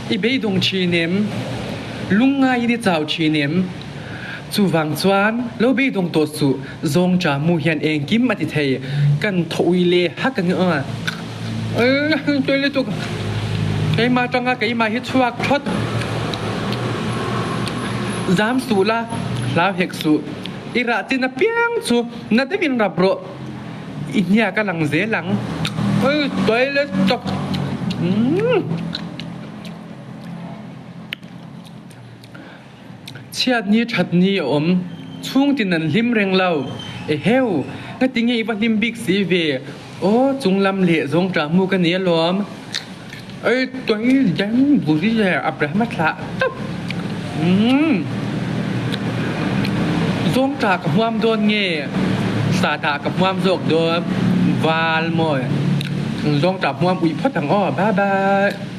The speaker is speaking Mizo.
I beidawng thin em? Lungngaiin i chau thin em? Chuvang chuan lo beidawng tawh suh, zawng cha mu hian engkim a ti thei, kan thaw ui leh hak ang a. Tui lutuk, keimah atanga keimah hi chhuak thawt. Zam suh la, hlau hek suh, i rah chin apiang chu na deuhin rap rawh. I hniak a lang zel ang. Oi toilet tak. Umm. Chhiat ni that ni a awm. Chhung tin an hlim reng lo. Eheu, ngati nge i va hlim bik si ve. Aw, chung lam leh zawng tah mu ka ni alawm. Oi toilet dang buri leh Abraham a thlah tawp. Umm. Zawngṭah ka hmuam dawn nge sahdah ka hmuam zawk dawn? Val mawi. Zawngṭah hmuam uih phawt ang aw. Bye bye.